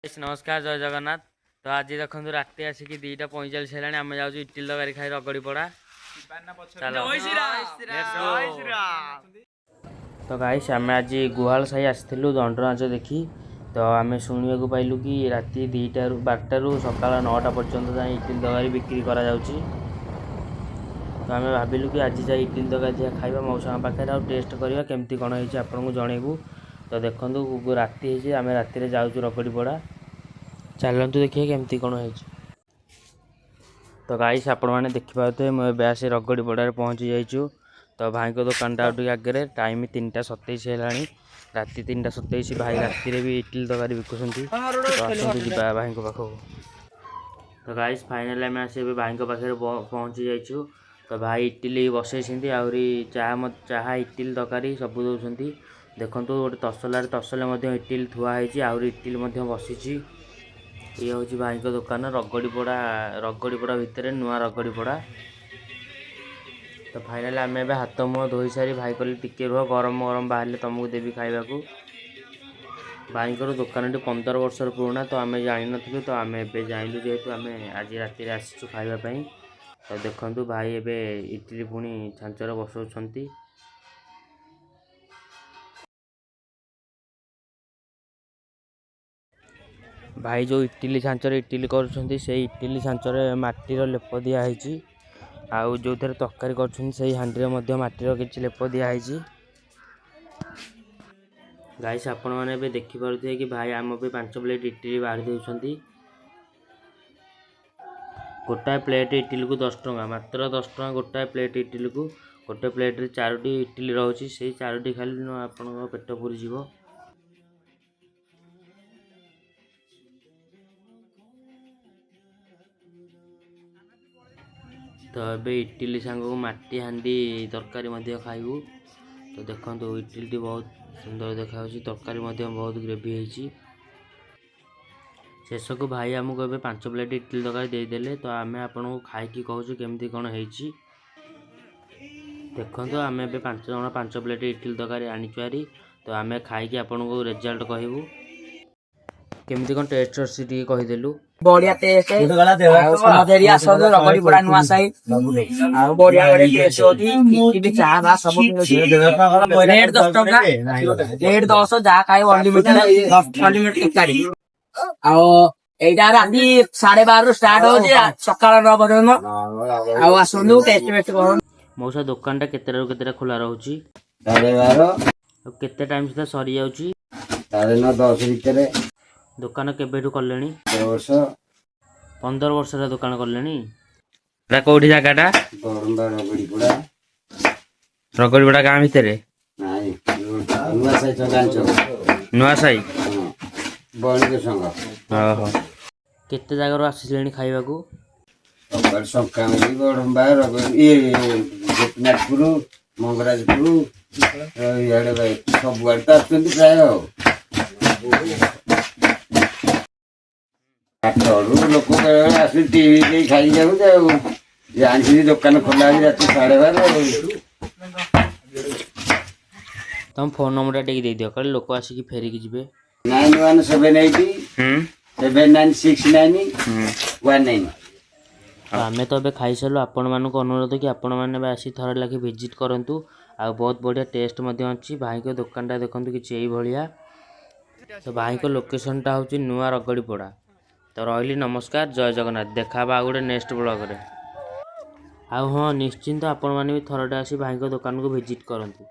ନମସ୍କାର, ଜୟ ଜଗନ୍ନାଥ। ତ ଆଜି ଦେଖନ୍ତୁ, ରାତି ଆସିକି 2:45 ହେଲାଣି। ଆମେ ଯାଉଛୁ ଇଟିଲି ତରକାରୀ ଖାଇ ରଗଡ଼ିପଡ଼ା। ଚାଲ, let's go। ତ ଗାଇସ୍, ଆମେ ଆଜି ଗୁହାଳ ସାହି ଆସିଥିଲୁ ଦଣ୍ଡ ନାଚ ଦେଖି। ତ ଆମେ ଶୁଣିବାକୁ ପାଇଲୁ କି ରାତି 2ଟାରୁ 12ଟାରୁ ସକାଳ 9ଟା ପର୍ଯ୍ୟନ୍ତ ଯାଏଁ ଇଟିଲି ତରକାରୀ ବିକ୍ରି କରାଯାଉଛି। ତ ଆମେ ଭାବିଲୁ କି ଆଜି ଯାଇ ଇଟିଲି ତରକାରୀ ଦେଖିଆ ଖାଇବା ମଉସାଙ୍କ ପାଖରେ ଆଉ ଟେଷ୍ଟ କରିବା, କେମିତି କ'ଣ ହେଇଛି ଆପଣଙ୍କୁ ଜଣେଇବୁ। ତ ଦେଖନ୍ତୁ, ରାତି ହେଇଛି, ଆମେ ରାତିରେ ଯାଉଛୁ ରଗଡ଼ିପଡ଼ା। ଚାଲନ୍ତୁ ଦେଖିବା କେମିତି କ'ଣ ହେଇଛି। ତ ଗାଇସ୍, ଆପଣମାନେ ଦେଖିପାରୁଥିବେ, ମୁଁ ଏବେ ଆସି ରଗଡ଼ିପଡ଼ାରେ ପହଞ୍ଚି ଯାଇଛୁ। ତ ଭାଇଙ୍କ ଦୋକାନଟା ଆଉ ଟିକେ ଆଗରେ। ଟାଇମ୍ 3:27 ହେଲାଣି, ରାତି 3:27। ଭାଇ ରାତିରେ ବି ଇଟିଲି ତରକାରୀ ବିକୁଛନ୍ତି। ତ ଆସନ୍ତୁ ଯିବା ଭାଇଙ୍କ ପାଖକୁ। ତ ଗାଇସ୍, ଫାଇନାଲି ଆମେ ଆସି ଏବେ ଭାଇଙ୍କ ପାଖରେ ପହଞ୍ଚି ଯାଇଛୁ। ତ ଭାଇ ଇଟିଲି ବସେଇଛନ୍ତି, ଆହୁରି ଚାହା, ଚାହା, ଇଟିଲି ତରକାରୀ ସବୁ ଦେଉଛନ୍ତି। ଦେଖନ୍ତୁ, ଗୋଟେ ତସଲାରେ ତସଲା ମଧ୍ୟ ଇଟିଲି ଥୁଆ ହେଇଛି, ଆହୁରି ଇଟିଲି ମଧ୍ୟ ବସିଛି। ଇଏ ହେଉଛି ଭାଇଙ୍କ ଦୋକାନ, ରଗଡ଼ିପଡ଼ା, ରଗଡ଼ିପଡ଼ା ଭିତରେ ନୂଆ ରଗଡ଼ିପଡ଼ା। ତ ଫାଇନାଲି ଆମେ ଏବେ ହାତ ମୁହଁ ଧୋଇ ସାରି, ଭାଇ କହିଲେ ଟିକେ ରୁହ, ଗରମ ଗରମ ବାହାରିଲେ ତୁମକୁ ଦେବି ଖାଇବାକୁ। ଭାଇଙ୍କର ଦୋକାନଟି 15 ବର୍ଷର ପୁରୁଣା। ତ ଆମେ ଜାଣିନଥିଲୁ, ତ ଆମେ ଏବେ ଜାଣିଲୁ, ଯେହେତୁ ଆମେ ଆଜି ରାତିରେ ଆସିଛୁ ଖାଇବା ପାଇଁ। ତ ଦେଖନ୍ତୁ, ଭାଇ ଏବେ ଇଟିଲି ପୁଣି ଛାଞ୍ଚରେ ବସାଉଛନ୍ତି। ଭାଇ ଯେଉଁ ଇଟିଲି ଛାଞ୍ଚରେ ଇଟିଲି କରୁଛନ୍ତି, ସେଇ ଇଟିଲି ଛାଞ୍ଚରେ ମାଟିର ଲେପ ଦିଆହେଇଛି। ଆଉ ଯେଉଁଥିରେ ତରକାରୀ କରୁଛନ୍ତି, ସେଇ ହାଣ୍ଡିରେ ମଧ୍ୟ ମାଟିର କିଛି ଲେପ ଦିଆହେଇଛି। ଗାଇସ୍, ଆପଣମାନେ ଏବେ ଦେଖିପାରୁଥିବେ କି ଭାଇ ଆମ ପାଇଁ 5 ପ୍ଲେଟ୍ ଇଟିଲି ବାଢ଼ି ଦେଉଛନ୍ତି। ଗୋଟାଏ ପ୍ଲେଟ୍ ଇଟିଲିକୁ 10 ଟଙ୍କା, ମାତ୍ର 10 ଟଙ୍କା ଗୋଟାଏ ପ୍ଲେଟ୍ ଇଟିଲିକୁ। ଗୋଟେ ପ୍ଲେଟ୍ରେ ଚାରୋଟି ଇଟିଲି ରହୁଛି। ସେଇ ଚାରୋଟି ଖାଇଲେ ଆପଣଙ୍କ ପେଟ ପୁରିଯିବ। ତ ଏବେ ଇଟିଲି ସାଙ୍ଗକୁ ମାଟି ହାଣ୍ଡି ତରକାରୀ ମଧ୍ୟ ଖାଇବୁ। ତ ଦେଖନ୍ତୁ, ଇଟିଲିଟି ବହୁତ ସୁନ୍ଦର ଦେଖାଯାଉଛି, ତରକାରୀ ମଧ୍ୟ ବହୁତ ଗ୍ରେଭି ହେଇଛି। ଶେଷକୁ ଭାଇ ଆମକୁ ଏବେ 5 ପ୍ଲେଟ୍ ଇଟିଲି ତରକାରୀ ଦେଇଦେଲେ। ତ ଆମେ ଆପଣଙ୍କୁ ଖାଇକି କହୁଛୁ କେମିତି କ'ଣ ହେଇଛି। ଦେଖନ୍ତୁ, ଆମେ ଏବେ 5 ଜଣ 5 ପ୍ଲେଟ୍ ଇଟିଲି ତରକାରୀ ଆଣିଛୁ ଭାରି। ତ ଆମେ ଖାଇକି ଆପଣଙ୍କୁ ରେଜଲ୍ଟ କହିବୁ, କେମିତି କ'ଣ ଟେଷ୍ଟ ଅଛି ଟିକେ କହିଦେଲୁ। ବଢିଆ ଟେଷ୍ଟ। ଆଉ ସମସ୍ତେ ଏଠି ଆସନ୍ତୁ, ରଗଡିପଡା ନୂଆ ସାହି। ଆଉ ବଢିଆ ବଢିଆ ଟେଷ୍ଟ ହଉଛି। ଇଟିଲି, ଚାହା ଫା ସବୁ ମିଳୁଛି। ରେଟ୍ 10 ଟଙ୍କା, ରେଟ୍ 10, ଯାହା ଖାଇବ ଅନଲିମିଟେଡ, ଅନଲିମିଟେଡ ତରକାରୀ। ଆଉ ଏଇଟା ରାତି 12:30ରୁ ଷ୍ଟାର୍ଟ ହଉଛି ସକାଳ 9 ପର୍ଯ୍ୟନ୍ତ। ଆଉ ଆସନ୍ତୁ, ଟେଷ୍ଟ ଫେଷ୍ଟ କରନ୍ତୁ। ମଉସା, ଦୋକାନଟା କେତେଟାରୁ କେତେଟା ଖୋଲା ରହୁଛି? 12:30। ଆଉ କେତେ ଟାଇମ୍ ସୁଦ୍ଧା ସରିଯାଉଛି? 9:30 10 ଭିତରେ। ଦୋକାନ କେବେଠୁ କଲେଣି? 15 ବର୍ଷ। 15 ବର୍ଷ ହେଲା ଦୋକାନ କଲେଣି। ଏଟା କୋଉଠି ଜାଗାଟା? ବରମ୍ବା, ରଗଡ଼ିପଡ଼ା। ରଗଡ଼ିପଡ଼ା ଗାଁ ଭିତରେ? ନାଇଁ, ନୂଆ ସାହି ଜାଣିଛ? ନୂଆ ସାହି। ହଁ, ବଣିକ ସଂଘ। ଓହୋ, କେତେ ଜାଗାରୁ ଆସିଲେଣି ଖାଇବାକୁ? ସବୁଆଡ଼େ, ଶଙ୍ଖାମୁଲି, ବଡ଼ମ୍ବା, ରଗଡ଼ି, ଇଏ ଗୋପୀନାଥପୁର, ମଙ୍ଗରାଜପୁର, ଇଆଡ଼େ ସବୁଆଡ଼େ ତ ଆସୁଛନ୍ତି ପ୍ରାୟ। ଆଉ ଆଠରୁ ଲୋକ ବେଳେବେଳେ ଆସି ଟିଭି ଦେଇ ଖାଇକି ଯାଉଛି। ଆଉ ଜାଣିଛନ୍ତି ଦୋକାନ ଖୋଲା ଅଛି ରାତି 12:30 ଆଉ। ତମ ଫୋନ୍ ନମ୍ବରଟା ଟିକେ ଦେଇଦିଅ, କାଳେ ଲୋକ ଆସିକି ଫେରିକି ଯିବେ। 9178 7969 19। ତ ଆମେ ତ ଏବେ ଖାଇସାରିଲୁ। ଆପଣମାନଙ୍କୁ ଅନୁରୋଧ କି ଆପଣମାନେ ବି ଆସି ଥରେ ଲେଖେ ଭିଜିଟ୍ କରନ୍ତୁ। ଆଉ ବହୁତ ବଢ଼ିଆ ଟେଷ୍ଟ ମଧ୍ୟ ଅଛି। ଭାଇଙ୍କ ଦୋକାନଟା ଦେଖନ୍ତୁ କିଛି ଏଇଭଳିଆ। ତ ଭାଇଙ୍କ ଲୋକେସନଟା ହେଉଛି ନୂଆ ରଗଡ଼ିପଡ଼ା। ତ ରହିଲି, ନମସ୍କାର, ଜୟ ଜଗନ୍ନାଥ। ଦେଖା ହେବା ଆଉ ଗୋଟେ ନେକ୍ସଟ ବ୍ଲଗ୍ରେ। ଆଉ ହଁ, ନିଶ୍ଚିନ୍ତ ଆପଣମାନେ ବି ଥରଟେ ଆସି ଭାଇଙ୍କ ଦୋକାନକୁ ଭିଜିଟ୍ କରନ୍ତୁ।